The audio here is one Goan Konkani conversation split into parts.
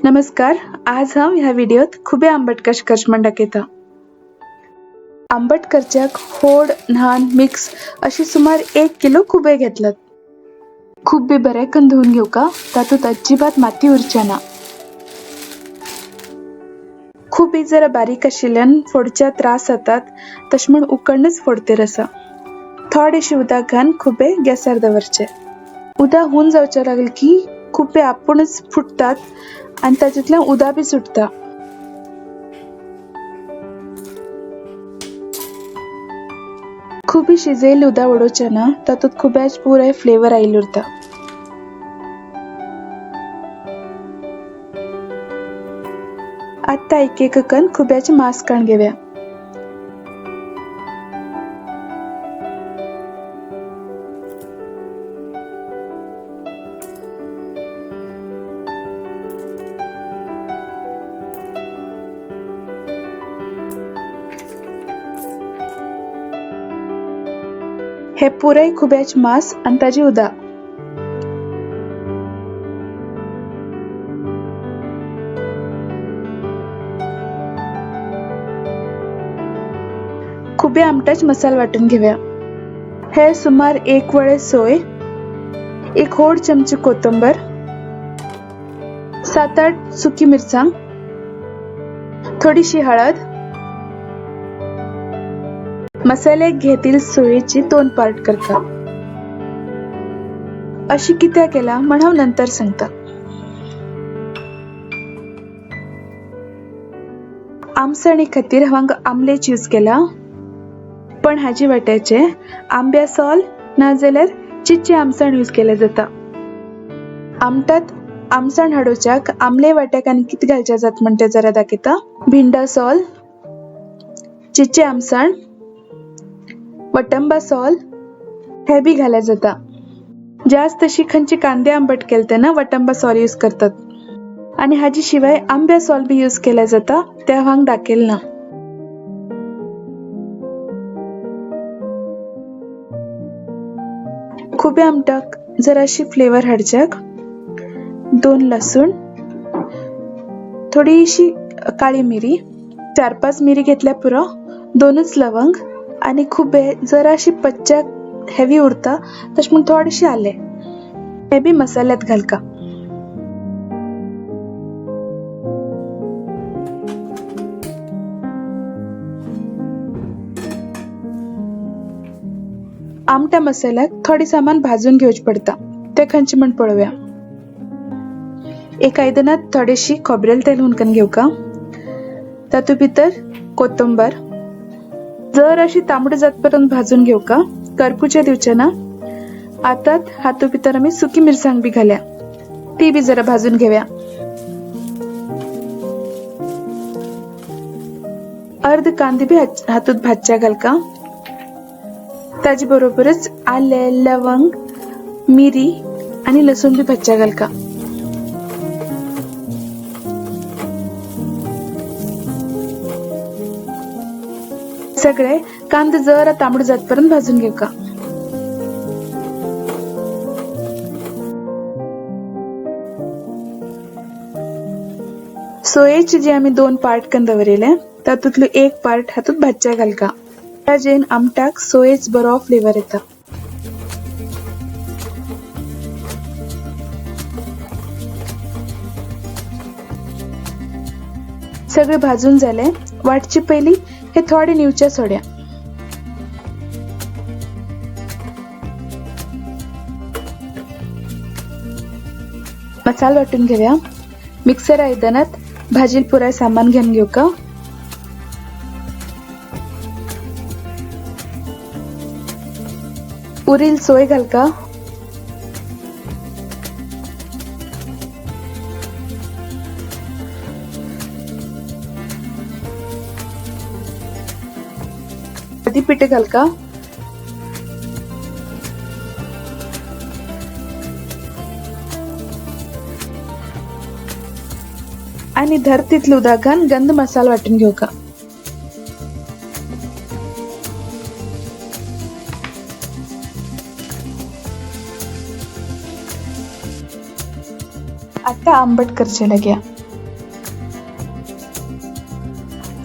नमस्कार, आज हांव ह्या व्हिडियोत खुबे आंबट कशें करचें म्हण दाखयता। आंबट करच्याक होड ल्हान मिक्स अशी सुमार 1 किलो खुबे घेतलात। खुबे बरे करून धुवन घेवका, तातूंत अजिबात माती उरचे ना। खुबे जरा बारीक आशिल्ल्यान फोडच्या त्रास जातात, तशें म्हूण उकडनच फोडतेर आसा। थोडेशें उदक घालून खुबे गॅसार दवरचे। उदक हून जावचें लागलें की खुबे आपूणच फुटतात आनी तातूंतल्यान उदक बी सुटता। खुबे शिजयल्लें उदक उडोवचें ना, तातूंत खुब्याच पुराय फ्लेवर आयिल्लो उरता। आतां एक एक करून खुब्याचें मांस काडून घेवया। हे पुराय खुब्याचें मांस आनी ताजें उदक। खुबे आमटाच मसाला वांटून घेवया। हे सुमार 1 वळे सोय, 1 व्हड चमचे कोथंबर, 7-8 सुकी मिरसांग, थोडीशी हळद। मसाले घेतील सोयेची 2 पार्ट करता। अशी कित्याक केला म्हण हांव नंतर सांगता। आमसणी खातीर हांव हांगा आमलेच यूज केला, पण हाजी वाट्याचे आंब्या सोल नाजाल्यार चिचे आमसण यूज केले जाता। आमटात आमसण हाडोवच्याक आमले वाट्याक आनी कितें घालचे जात म्हण तें जरा दाखयता। भिंडा सोल, चिचे आमसण, वटंबा सोल हे बी घाल्या जाता। जास्त अशी खंयची कांदे आंबट केले तेन्ना वटंबा सोल यूज करतात आनी हाजी शिवाय आंब्या सोल बी यूज केल्या जाता, ते हांव दाखयल ना। खुबे आमटाक जराशी फ्लेवर हाडच्याक 2 लसूण, थोडीशी काळी मिरी, 4-5 मिरी घेतल्या पुरो, 2 लवंग आनी खुबे जराशी पच्च्याक हेवी उरता तशें म्हूण थोडेशें आलें हे बी मसाल्यात घालका। आमटा मसाल्याक थोडे सामान भाजून घेवचें पडटा, तें खंयचें म्हण पळोवया। एक आयदनांत थोडेशी खोबरेल तेल हुनकन घेवका, तातूंत भितर कोथंबर जर अशी तांबडे जातपर्यंत भाजून घेवका, करपुचे दिवचे ना। आतां हातूंत भितर आमी सुकी मिरसांग बी घाल्या, ती बी जरा भाजून घेवया। अर्द कांदे बी हातूंत भाजच्या घालका, ताजे बरोबरच आले, लवंग, मिरी आनी लसूण बी भाजच्या घालका। सगळे कांदे जरा तांबडे जातपर्यंत भाजून घेवका। सोयेचे जे आमी 2 पार्ट करून दवरिले तातूंतलो 1 पार्ट हातूंत भाजच्या घालका, ताजेन आमटाक सोयेच बरो फ्लेवर येता। सगळे भाजून जाले, वाटचे पयलीं हे थोडे निवच्या सोड्या। मसाला वाटून घेवया। मिक्सर आयदनात भाजील पुराय सामान घेवन घेवका। उरील सोय घालका, हळदी पीठ घालका, आनी धर तितलें उदक घालून गंध मसाला वांटून घेवका। आता आंबट करचे लाग्या।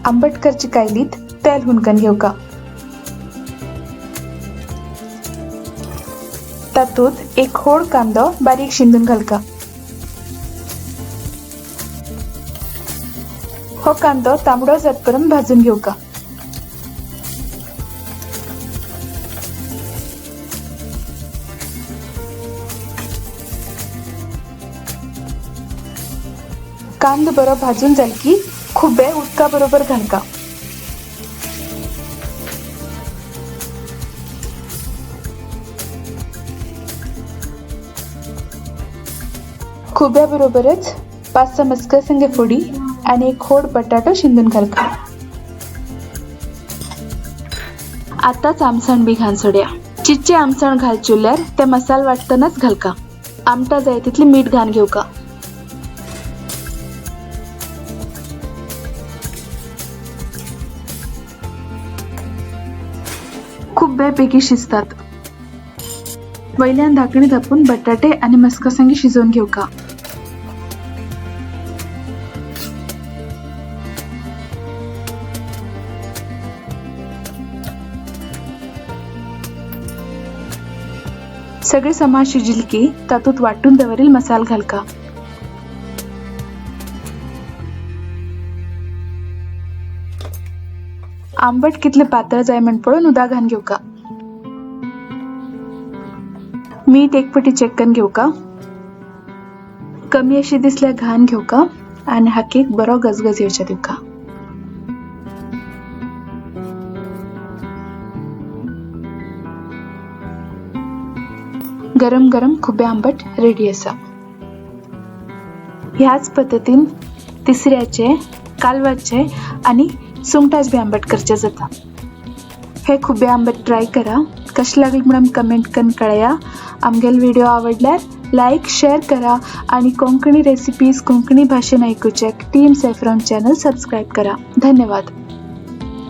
आंबट करची कायलीत तेल हुनकन घेवका. तातूंत एक होड कांदो बारीक शिंदून घालका. हो कांदो तांबडो जातपर्यंत भाजून घेवका. कांदो बरो भाजून जाल की खुबे उदका बरोबर घालका. खुब्या बरोबरच 5-6 मस्कसंगे फोडी आणि एक खोड बटाटो शिंदून घालका. आताच आमसण बी घाल सोड्या. चिच्चे आमसण घाल चुल्यार ते मसाल वाटतनाच घालका. आमटा जाय तितली मीठ घान घेवका. खुबे बेगी शिजतात. वयल्यान धाकणी धापून बटाटे आणि मस्कसंगी शिजोवन घेवका. सगळे सामान शिजील की तातूत वाटून दवरील मसाल घालका. आंबट कितले पातळ जाय म्हण पळोवन उदक घालून घेवका. मीठ एक पटी चेक करून घेवका. कमी अशी दिसल्यार घाण घेवका आनी हाकेक बरो गजगज येवच्या दिवका. गरम गरम खुबे आंबट रेडी आसा. ह्याच पद्दतीन तिसऱ्याचे, कालवाचे आनी सुंगटाच बी आंबट करचे जाता. हे खुबे आंबट ट्राय करा. कशें लागले म्हणून कमेंट करून कळया. आमगेलो व्हिडिओ आवडल्यार लायक शेअर करा आणि कोंकणी रेसिपीज कोंकणी भाशेन आयकुच्याक टीम सॅफ्रॉन चॅनल सबस्क्रायब करा. धन्यवाद.